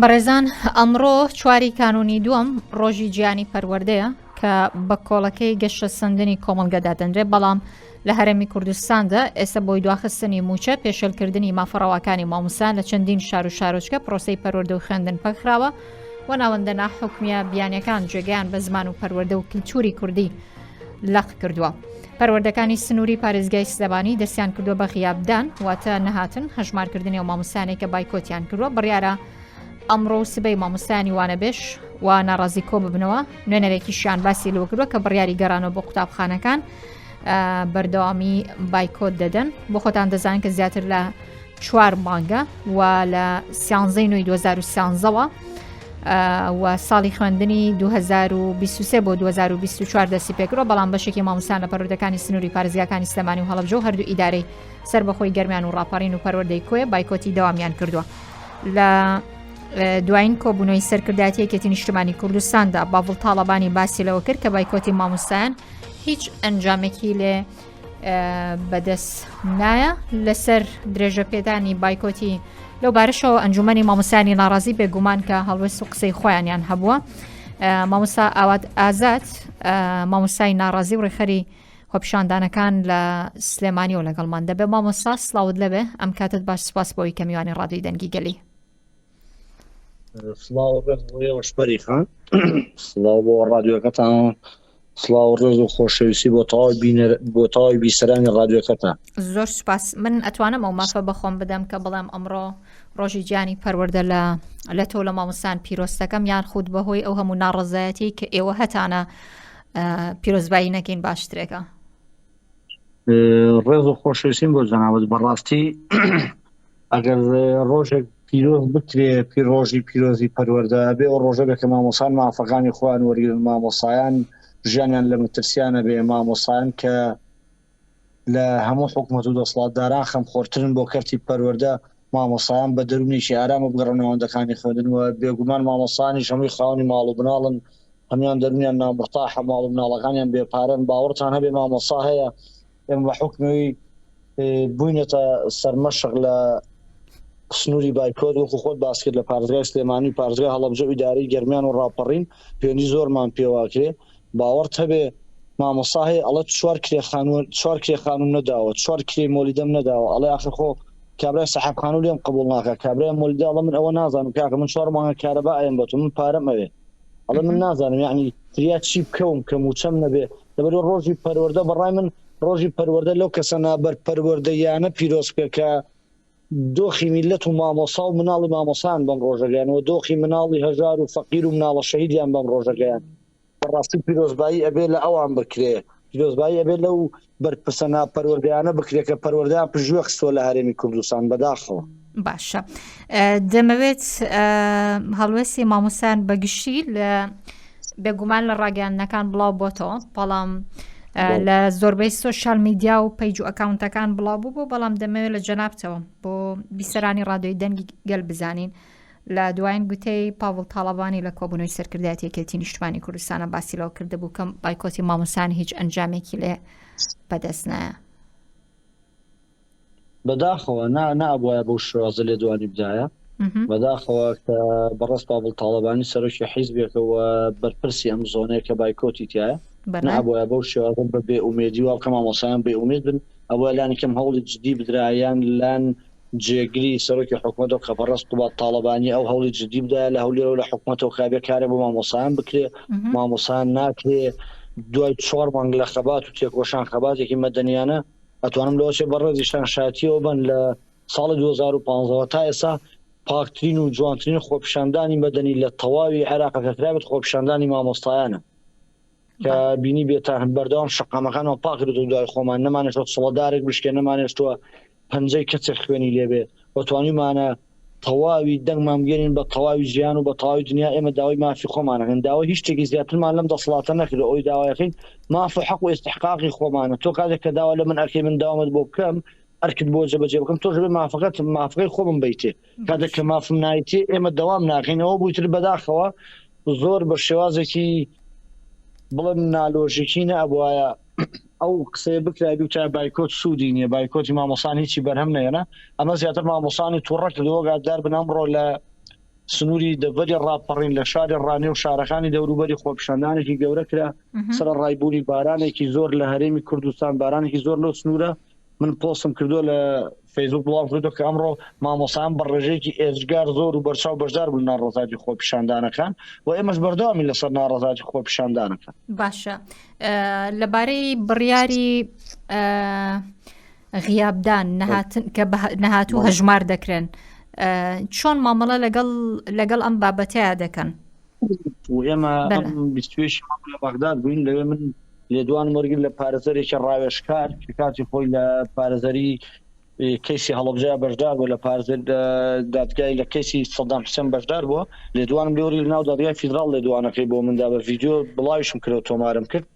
بەڕێزان ئەمڕۆ چواری کانونی دووەم ڕۆژی جیانی پەروەردەیە کە بە کۆڵەکەی گەشەسەندنی کۆمەڵگە دادەنرێت بەڵام لە هەرێمی کوردستاندا ئێستا بۆی دواخستنی موچە پێشێلکردنی مافەڕەواکانی مامۆستایان لە چەندین شار و شارۆچکە پرۆسەی پەروەردە و خوێندن پەکخراوە و ناوەندە ناحکومیە بیانیەکان جێگەیان بە زمان و پەروەردە و کللتوری کوردی لەق کردووە. پەروەردەکانی سنووری پارێزگای سلێمانی دەستیان کردووە بە غیابدان واتە نەهاتن هەژمارکردنی و مامۆستایانێک کە بایکۆتیان کردووە بڕیارە ئەمڕۆ و سبەی مامۆستایانی وانەبێژ و ناڕازی کۆ ببنەوە نوێنەرێکیشیان باسی لەوە کردووە کە بڕیاری گەڕانەوە بۆ قوتابخانەکان بەردەوامی بایکۆت دەدەن بۆ خۆتان دەزان کە زیاتر لە چوار مانگە و لە سیانزەی نوێی 2013ەوە و ساڵی خوێندنی 2023 بۆ 2024 دەستی پێکرەوە بەڵام بەشێکی مامۆستان لە پەروەردەکانی سنووری پارێزگاکانی سلێمانی و هەڵەبجە و هەردوو ئیدارەی سەربەخۆی گەرمیان و ڕاپەڕین و پەروەردەی کۆیە بایکۆتی دەوامیان کردووە لە دوایین کۆبوونەوەی سەرکردایەتی یەکێتی نیشتمانی کوردستاندا باڤڵ تاڵەبانی باسی لەوە کرد کە بایکۆتی مامۆستایان هیچ ئەنجامێکی لێ بەدەست نایە لەسەر درێژە پێدانی بایکۆتی لەو بارشەوە ئەنجومەنی مامۆستایانی ناڕازی بێگومان کە هەڵوێست و قسەی خۆیانیان هەبووە مامۆستا ئاوات ئازاد مامۆستای ناڕازی و ڕێکخەری خۆپیشاندانەکان لە سلێمانی و لەگەڵمان دەبێ مامۆستا سلااوت لەبێ ئەم کاتت باش سپاس بۆی کە میوانی ڕادیۆی دەنگی گەلی. سڵاو ڕێز بۆ ئێوەش پەری خان سڵاو بۆ ڕادیۆکەتان سڵاو ڕێز و خۆشەویستی بۆ تەواوی بینەر بۆ تەواوی بیسەرانی ڕادیۆکەتان. زۆر سوپاس من ئەتوانم ئەو مافە بەخۆم بدەم کە بڵێم ئەمڕۆ ڕۆژی جیانی پەروەردە لە لە تۆ لە مامۆستان پیرۆزتەکەم یان خود بەهۆی ئەو هەموو ناڕەزایەتی کە ئێوە هەتانە پیرۆزبایی نەکەین باشترێکە. ڕێز و خۆشەویستیم بۆ جەنابت بەڕاستی ئەگەر ڕۆژێک پیرۆز بکرێ پیرۆژی پیرۆزی پەروەردە بێ ئەو ڕۆژە بێ کە مامۆسان مافەکانی خۆیان وەرگن مامۆسایان ژیانیان لە مەترسیانە بێ مامۆسایان کە لە هەموو حکومەت و دەسەڵاتداران خەمخۆرترن بۆ کەرتی پەروەردە مامۆسایان بە دەروونێکی ئارامە بگەڕن ناوەندەکانی خوێندن و بێگومان مامۆسانیش هەمووی خاوەنی ماڵ و مناڵن هەموان دەروونیان نامورتاحە ماڵ و مناڵەکانیان بێ پارەن باوەڕتان هەبێ مامۆسا هەیە ئێمە بە حوکمی بووینەتە سەرمەشق لە سنووری بایکۆت وەکو خۆت باس کرد لە پارێزگای سلێمانی و پارێزگای هەڵەبجە و ئیدارەی گەرمیان و ڕاپەڕین پەیوەندی زۆرمان پێواکرێ باوەڕت هەبێ مامۆستا هەیە ئەڵێ چوار کرێ خانوو چوار کرێ خانوم نەداوە چوار کرێ مۆلیدەم نەداوە ئەڵێ ئاخر خۆ کابرای سەحەب خانوو لێم قبوڵ ناکا کابرای مۆلیدە ئەڵێ من ئەوە نازانم کاکە من چوار مانگە کارەبا ئەیەم بە تۆ من پارەم ئەوێ ئەڵێ من نازانم یعنی فریا چی بکەوم کە موچەم نەبێ لەبەر ڕۆژی پەروەردە بەڕای من ڕۆژی پەروەردە لەو کەسە نابەر پەروەردەیانە پیرۆز بکە کە دۆخی میلەت و مامۆسا و مناڵی مامۆسان بەم ڕۆژەگەیان و دۆخی مناڵی هەژار و فەقیر و مناڵە شەهیدیان بەم ڕۆژەگەیان بەڕاستی پیرۆزبایی ئەبێ لە ئەوان بکرێ پیرۆزبایی ئەبێ لەو بەرپرسە ناپەروەردەیانە بکرێ کە پەروەردەیان پشتگوێ خستووە لە هەرێمی کوردستان بەداخەوە. باشە دەمەوێت هەڵوێستی مامۆستایان بەگشتی لە بێگومان لە ڕاگەیاندنەکان بڵاو بۆتەوە بەڵام لە زۆربەی سۆشیال میدیا و پەیج و ئەکاونتەکان بڵاو بوو بۆ بەڵام دەمەوێت لە جەنابتەوە بۆ بیسەرانی ڕادیۆی دەنگی گەل بزانین لە دوایین گوتەی پاڤڵ تاڵەبانی لە کۆبوونەوەی سەرکردایەتی یەکێتی نیشتمانی کوردستانە باسی لەوە کردبوو کە بایکۆتی مامۆستایان هیچ ئەنجامێکی لێ بەدەست نایە. بەداخەوە نا نابوایە بەو شێوازە لێدوانی بدایە بەداخەوە کە بەڕێز پاڤڵ تاڵەبانی سەرۆکی حیزبێکە و بەرپرسی ئەم زۆنەیە کە بایکۆتی تایە نابوایە بەو شێوازە بە بێ ئومێدی وا بکە مامۆستایان بێ ئومێد بن ئەوە لانی کەم هەوڵی جدی بدرایان لان جێگری سەرۆکی حکومەتەوە کە بەڕێز قوباد تاڵەبانی ئەو هەوڵی جدی بدایە لە هەولێرەوە لە حکومەتەوە کە ئەبێ کارێک بۆ مامۆستایان بکرێ مامۆستایان ناکرێ دوای چوار مانگ لە خەبات و تێکۆشان خەباتێکی مەدەنیانە ئەتوانم لەوە چێ بەڕێزیشتان شایەتیەوە بن لە ساڵی 2015 تا ئێستا پاکترین و جوانترین خۆپیشاندانی مەدەنی لە تەواوی عێراق کە کرابێت خۆپیشاندانی مامۆستایانە کە بینی بێتان بەردەوام شەقامەکانمان پاک کردووە دوای خۆمان نەمانێشتوە سڵەدارێک بشکێ نەمانێشتووە پەنجەی کەسێک خوێنی لێبێ و توانیمانە تەواوی دەنگمان بگەێنین بە تەواوی جیهان و بە تەواوی دنیا ئێمە داوای مافی خۆمانەکەن داوای هیچ شتێکی زیاترمان لەم دەسەڵاتە نەکرد ئەوی داوایەکەین ماف و حەق و ئێستحقاقی خۆمانە تۆ کاتێک کە داوا لە من ئەکەی من داوامت بۆ بکەم ئەرکت بۆ جێبەجێ بکەم تۆش بێ مافەکەت مافەکەی خۆمم بیتێ کاتێک کە مافم نایتێ ئێمە دەوام ناکەینەوە بوویتر بەداخەوە زۆر بە شێوازێکی بڵێم نالۆژیکی نەبوایە ئەو قسەیە بکرای بوتایە بایکۆت سوودی نییە بایکۆتی مامۆسان هیچی بەرهەم نەیەنە ئەمە زیاتر مامۆسانی تووڕە کردەوە گادار بن ئەمڕۆ لە سنووری دەڤەری ڕاپەڕین لە شاری ڕانیە و شارەکانی دەوروبەری خۆپیشاندانێکی گەورە کرا سەرەڕای بوونی بارانێکی زۆر لە هەرێمی کوردستان بارانێکی زۆر لەو سنوورە من پۆستم کردووە لە فەیسبوک بڵاو کردو کە ئەمڕۆ مامۆسان بە ڕێژەیەکی ئێجگار زۆر و بەرچاو بەشدار بوون ناڕەزایەتی خۆپیشاندانەکان و ئێمەش بەردەوامی لەسەر ناڕەزایەتی خۆپیشاندانەکان. باشە لەبارەی بڕیاری غیابدان نەهاتن کە نەهاتوو هەژمار دەکرێن چۆن مامەڵە لەگەڵ لەگەڵ ئەم بابەتەیە دەکەن؟ و ئێمە بیستوێش لە بەغداد بووین لەوێ من لێدوان وەرگر لە پارێزەرێکی ڕاوێژکار کە کاتی خۆی لە پارێزەری کەیسی هەڵەبجە بەشدار بوو لە پارێزەر دادگای لە کەیسی سەدام حسێن بەشدار بووە لێدوانم لێوەری لە ناو دادگای فیدراڵ لێدوانەکەی بۆ مندا بە ڤیدیۆ بڵاویشم کرد و تۆمارم کرد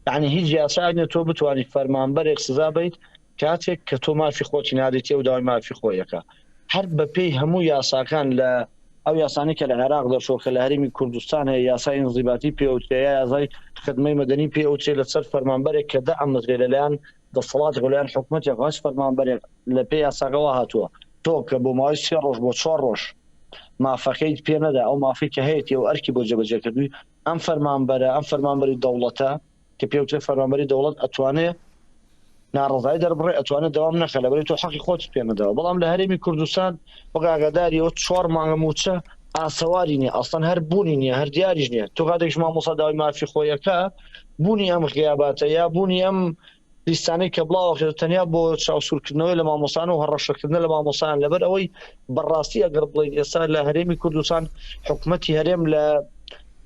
یعنی هیچ یاسایەک نیە تۆ بتوانیت فەرمانبەرێک سزا بیت کاتێک کە تۆ مافی خۆتی نادەیتێ و داوای مافی خۆیەکە هەر بەپێی هەموو یاساکان لە ئەو یاسانەی کە لە عێراق دەرچووە کە لە هەرێمی کوردستان هەیە یاسای ئینزیباتی پێوترێ یا یاسای خدمەی مەدەنی پێوترێ لەسەر فەرمانبەرێک کە دامەزرێ لەلایەن دەسەڵاتێک لەلایەن حکومەتێک هەچ فەرمانبەرێک لە پێی یاساکەوە هاتووە تۆ کە بۆ ماوەی سێ ڕۆژ بۆ چوار ڕۆژ مافەکەیت پێ نەدا ئەو مافەی کە هەیەتی ئەو ئەرکی بۆ جێبەجێکردووی ئەم فەرمانبەرە ئەم فەرمانبەری دەوڵەتە کە پێوترێ فەرمانبەری دەوڵەت ئەتوانێ ناڕەزایی دەربڕێ ئەتوانێت دەوام نەخە لەبەری تۆ حەقی خۆت پێ نەداوە بەڵام لە هەرێمی کوردستان وەک ئاگاداری ئەوە چوار مانگە مووچە ئاسەواری نییە ئەسڵەن هەر بوونی نییە هەر دیاریش نییە تۆ کاتێکش مامۆستا داوای مافی خۆیەکە بوونی ئەم غیاباتە یا بوونی ئەم لیستانەی کە بڵاوەکرێت تەنیا بۆ چاوسوورکردنەوەی لە مامۆستان و هەڕەشەکردنە لە مامۆستایان لەبەر ئەوەی بەڕاستی ئەگەر بڵێین ئێستا لە هەرێمی کوردستان حکومەتی هەرێم لە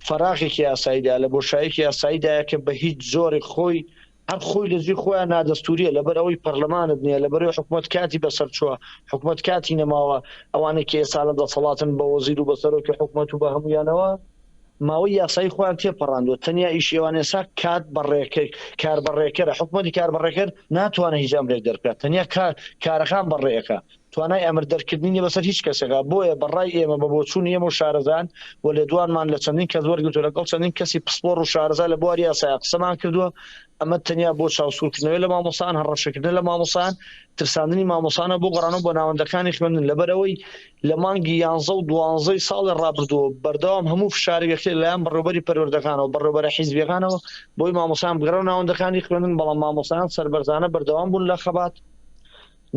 فەراغێکی یاساییدا لە بۆشایەکی یاساییدایە کە بە هیچ جۆرێک خۆی هەر خۆی لە جێی خۆیان نادەستوریە لەبەر ئەوەی پەرلەمانت نییە لەبەرەوەی حکومەت کاتی بەسەر چووە حکومەت کاتی نەماوە ئەوانەی کە ئێستا لە دەسەڵاتن بە وەزیر و بە سەرۆکی حکومەت و بە هەمویانەوە ماوەی یاسایی خۆیان تێپەڕاندووە تەنیا ئیشی ئەوان ئێستا کات بەڕێکەر کاربەڕێکەرە حکومەتی کاربەڕێکەر ناتوانێت هیچ ئەمرێک دەربکات تەنیا کارەکان بەڕێەکە توانای ئەمر دەرکردنی نیە بەسەر هیچ کەسێکا، بۆیە بە ڕای ئێمە بە بۆچوونی ئێمە و شارەزایان و لێدوانمان لە چەندین کەس وەرگرتووە لەگەڵ چەندین کەسی پسپۆڕ و شارەزا لە بواری یاسایا قسەمان کردووە ئەمە تەنیا بۆ چاوسوورکردنەوەی لە مامۆستایان هەڕەشەکردنە لە مامۆستایان ترساندنی مامۆستایانە بۆ گەڕانەوە بۆ ناوەندەکانی خوێندن لەبەرئەوەی لە مانگی یانزە و دوانزەی ساڵی ڕابردووە بەردەوام هەموو فشارێک دەکرێت لەلایەن بەڕێوەبەری پەروەردەکانەوە بەڕێوەبەرە حیزبیەکانەوە بۆی مامۆستایان بگەڕێنەوە ناوەندەکانی خوێندن بەڵام مامۆستایان سەربەرزانە بەردەوام بوون لە خەبات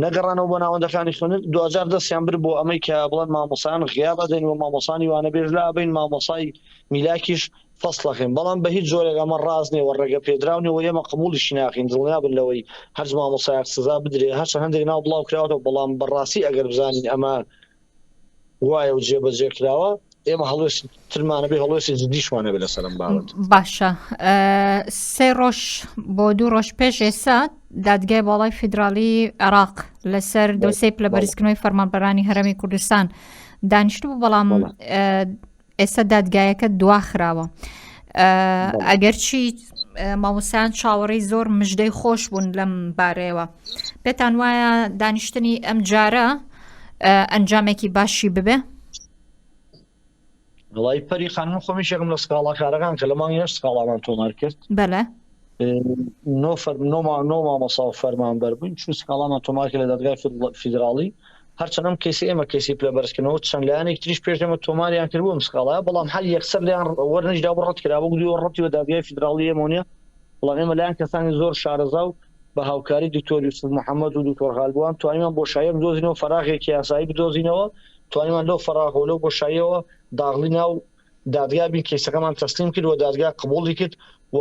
نەگەڕانەوە بۆ ناوەندەکانی خوێندن، دواجار دەستیان برد بۆ ئەمەی کە بڵێن مامۆستایان غیاب ئەدەین و مامۆستانی وانەبێژ لابەین، مامۆستای میلاکیش فەسڵ ئەخەین، بەڵام بە هیچ جۆرێک ئەمە ڕاست نییە و ڕێگە پێدراو نییە و ئێمە قبوڵیشی ناکەین، دڵنیابن لەوەی هەرچ مامۆستایەک سزا بدرێ، هەرچەند هەندێک ناو بڵاو کراوەتەوە، بەڵام بەڕاستی ئەگەر بزانین ئەمە وایە و جێبەجێ کراوە ئێمە هەڵوێستی ترمان هەبێ هەڵوێستی جدیشمان هەبێ لەسەر ئەم بابەتە. باشە سێ ڕۆژ بۆ دوو ڕۆژ پێش ئێستا دادگای باڵای فیدراڵی عێراق لەسەر دۆسێی پلە بەرزکردنەوەی فەرمانبەرانی هەرێمی کوردستان دانیشتبوو بەڵام ئێستا دادگایەکە دواخراوە ئەگەرچی مامۆستایان چاوەڕێی زۆر مژدەی خۆش بوون لەم بارەیەوە پێتان وایە دانیشتنی ئەم جارە ئەنجامێکی باشی ببێ؟ وڵی پەری خانم خۆم یەکێکم لە سکاڵاکارەکان کە لە مانگی هەشت سکاڵامان تۆمار کرد بەلێ نۆ فەر نۆ نۆ مامۆستا و فەرمانبەر بووین چون سکاڵامان تۆمار کرد لە دادگای فیدراڵی هەرچەند ئەم کەیسە ئێمە کەیسی پلە بەرزکردنەوە چەند لایەنێک تریش پێش ئێمە تۆماریان کردبوو ئەم سکاڵایە بەڵام هەر یەکسەر لێیان وەرنەگیرا بوو ڕەت کرابوو گوتی ڕەتی بە دادگای فیدراڵی ئێمەوە نییە بەڵام ئێمە لایەن کەسانی زۆر شارەزا و بە هاوکاری دکتۆر یوسف محەممەد و دکتۆر غالبوان توانیمان بۆشاییە بدۆزینەوە فەراغێکی یاسایی بدۆزینەوە توانیمان لەو فەراغ و لەو بۆشاییەوە داغڵی ناو دادگا بین کەیسەکەمان تەسلیم کرد و دادگا قبوڵی کرد و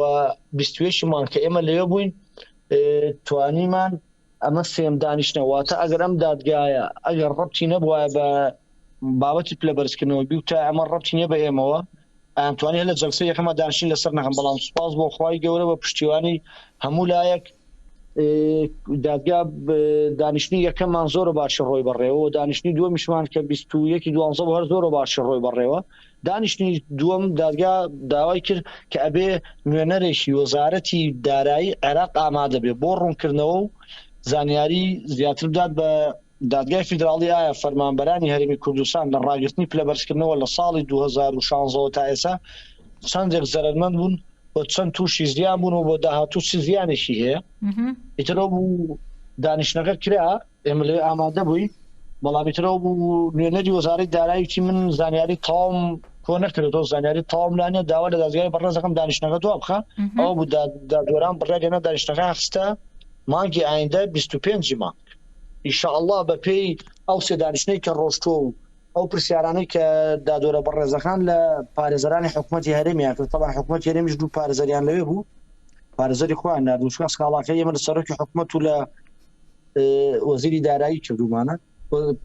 21 مانگ کە ئێمە لەوێ بووین توانیمان ئەمە سێم دانیشتنە واتە ئەگەر ئەم دادگایە ئەگەر ڕەبتی نەبوایە بە بابەتی پلە بەرزکردنەوە بیوتایە ئەمە ڕەبتی نییە بە ئێمەوە ئەیانتوانی هەر لە جەلسەی یەکەما دانیشتن لەسەر نەخەن بەڵام سوپاس بۆ خوای گەورە بە پشتیوانی هەموو لایەک دادگا دانیشتنی یەکەممان زۆر باشی ڕۆی بەڕێوە و دانیشتنی دووەمیشمان کە 21 دوانزە هەر زۆر باشی ڕۆی بەڕێوە دانیشتنی دووەم دادگا داوای کرد کە ئەبێ نوێنەرێکی وەزارەتی دارایی عێراق ئامادە بێ بۆ ڕوونکردنەوە و زانیاری زیاتر بدات بە دادگای فیدراڵی ئایا فەرمانبەرانی هەرێمی کوردستان لە ڕاگرتنی پلەبەرزکردنەوە لە ساڵی 2016ەوە تا ئێستا چەندێک زەرەرمەند بوون و چەند تووشی زیان بوون و بۆ داهاتوو چ زیانێکی هەیە ئیتر ئەو بوو دانیشتنەکە کرا ئێمە لەوێ ئامادە بووین. بەڵام ئیترەوە بوو نوێنەری وەزارەی دارایی وتی من زانیاری تەواوم کۆ نەکردێتەوە زانیاری تەواوم لا نییە داوا لە دادگای بەڕێز دەکەم دانیشتنەکە دوا بخە ئەوە بوو دادوەران بڕیاریان دانیشتنەکە خستە مانگی ئایندە 25 مانگ ئیشاءاللە بە پێی ئەو سێ دانیشتنەی کە ڕۆشتووە و ئەو پرسیارانەی کە دادوەرە بەڕێزەکان لە پارێزەرانی حکوومەتی هەرێمیان کرد طبعا حکوومەتی هەرێمیش دوو پارێزەریان لەوێ بوو پارێزەری خۆیان ناردوو چونکە سکاڵاکەی ئێمە لە سەرۆکی حکوومەت و لە وەزیری دارایی کردومانە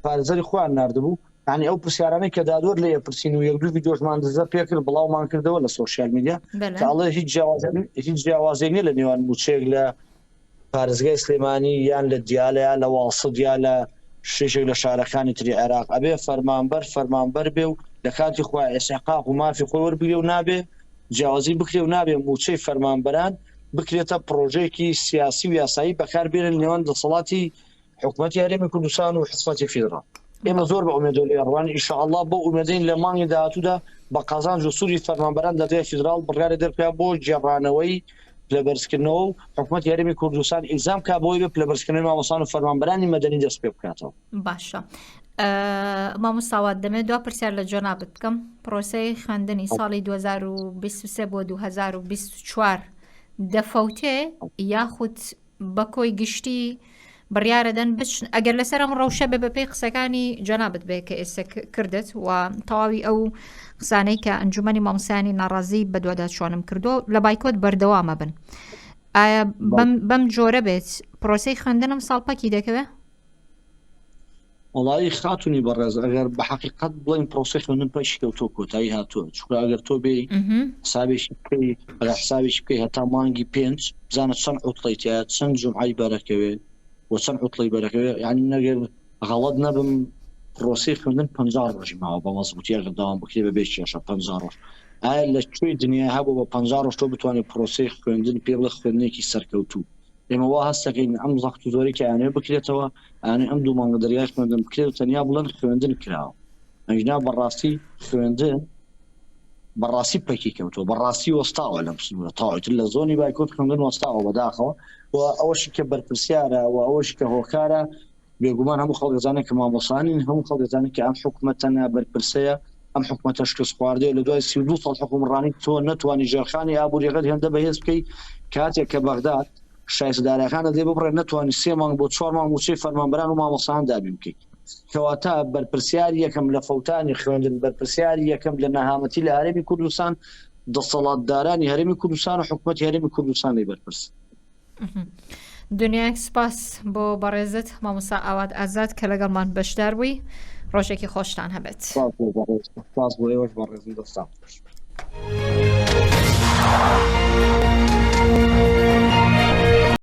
پارێزەری خۆیان ناردبوو یعنی ئەو پرسیارانەی کە دادوەر لێ پرسین و یەک دوو ڤیدیۆشمان دزە پێکرد بڵاومان کردەوە لە سۆشیال میدیا کە ئەڵێ هیچ جیاوازی هیچ جیاوازێک نییە لە نێوان مووچەیەک لە پارێزگای سلێمانی یان لە دیالە یا لە واسط یا لە شێشێک لە شارەکانی تری عێراق ئەبێ فەرمانبەر فەرمانبەر بێ و لە کاتی خۆی ئێسحقاق و مافی خۆی وەربگرێ و نابێ جیاوازی بکرێ و نابێ مووچەی فەرمانبەران بکرێتە پڕۆژەیەکی سیاسی و یاسایی بەکار بێنن نێوان دەسەڵاتی حکوومەتی هەرێمی کوردستان و حکوومەتی فیدڕاڵ ئێمە زۆر بە ئومێدەوە لێ ڕوان ئیشاءاللە بۆ ئومێدەین لە مانگی داهاتوودا بە قازانج و سوودی فەرمانبەران دادگای فیدراڵ بڕیاری دەربکا بۆ گێڕانەوەی پلەبەرزکردنەوە و حکوومەتی هەرێمی کوردستان ئیلزام کا بۆی بە پلەبەرزکردنەوەی مامۆستان و فەرمانبەرانی مەدەنی دەست پێ بکاتەوە. باشە مامۆستا وات دەمێت دوا پرسیار لە جەنابت بکەم پرۆسەی خوێندنی ساڵی 2023 بۆ 2024 دەفەوتێ یاخود بە کۆی گشتی بڕیارەدەن بچن ئەگەر لەسەر ئەم ڕەوشە بێ بەپێی قسەکانی جەنابت بێ کە ئێستا کردت و تەواوی ئەو قسانەی کە ئەنجومەنی مامۆستایانی ناڕازی بەدواداچوانم کردو لە بایکۆت بەردەوامە بن ئایا بەم جۆرە بێت پرۆسەی خوێندنم ساڵ پەکی دەکەوێت؟ وەڵایی خاتونی بەڕێز ئەگەر بە حەقیقەت بڵێین پرۆسەی خوێندن پەکی کەوتووە کۆتایی هاتووە چونکە ئەگەر تۆ بێی حسابێکی بکەی ئەگەر حسابێکی بکەی هەتا مانگی پێنج بزانە چەند عوتڵەی تیایە چەند جومعەی بەرەکەوێ و چەند عوتڵەی بەرەکەوێ یعنی من ئەگەر غەڵەت نەبم پرۆسەی خوێندن 50 ڕۆژی ماوە بە مەزبوطی ئەگەر داوام بکرێ بە بێ کێشە 50 ڕۆژ ئایا لە کوێی دنیا هەبوو بە 50 ڕۆژ تۆ بتوانێت پرۆسەی خوێندن پێ بڵێ خوێندنێکی سەرکەوتوو ئێمە وا هەست دەکەین ئەم زەخت و زۆرەی کە ئەیانەوێت بکرێتەوە، ئەیانەوێت ئەم دوو مانگە دەرگای خوێندن بکرێت و تەنیا بڵێن خوێندن کراوە. ئەگینا بەڕاستی خوێندن بەڕاستی پەکی کەوتووە، بەڕاستی وەستاوە لەم سنوورە تەواو ئیتر لە زۆنی بایکۆت خوێندن وەستاوە بەداخەوە و ئەوەشی کە بەرپرسیارە و ئەوەشی کە هۆکارە بێگومان هەموو خەڵک دەزانێت کە مامۆستانین، هەموو خەڵک دەزانێت کە ئەم حکومەتە نابەرپرسەیە، ئەم حکومەتە شکستخواردەیە لە دوای 32 ساڵ حکومڕانی تۆ نەتوانی ژێرخانی ئابووریەکەت هێندە بەهێز بکەی کاتێک کە بەغداد شایستەدارەکانت لێ ببڕێت نەتوانی سێ مانگ بۆ چوار مانگ مووچەی فەرمانبەران و مامۆستایان دابین بکەیت کەواتە بەرپرسیاری یەکەم لە فەوتانی خوێندن بەرپرسیاری یەکەم لە نەهامەتی لە هەرێمی کوردستان دەسەڵاتدارانی هەرێمی کوردستان و حکومەتی هەرێمی کوردستان لی بەرپرس. دنیایەک سپاس بۆ بەڕێزت مامۆستا ئاوات ئازاد کە لەگەڵمان بەشدار بووی ڕۆژێکی خۆشتان هەبێت. سپاس بۆ ئێوەش بەڕێزم دەستان خۆش.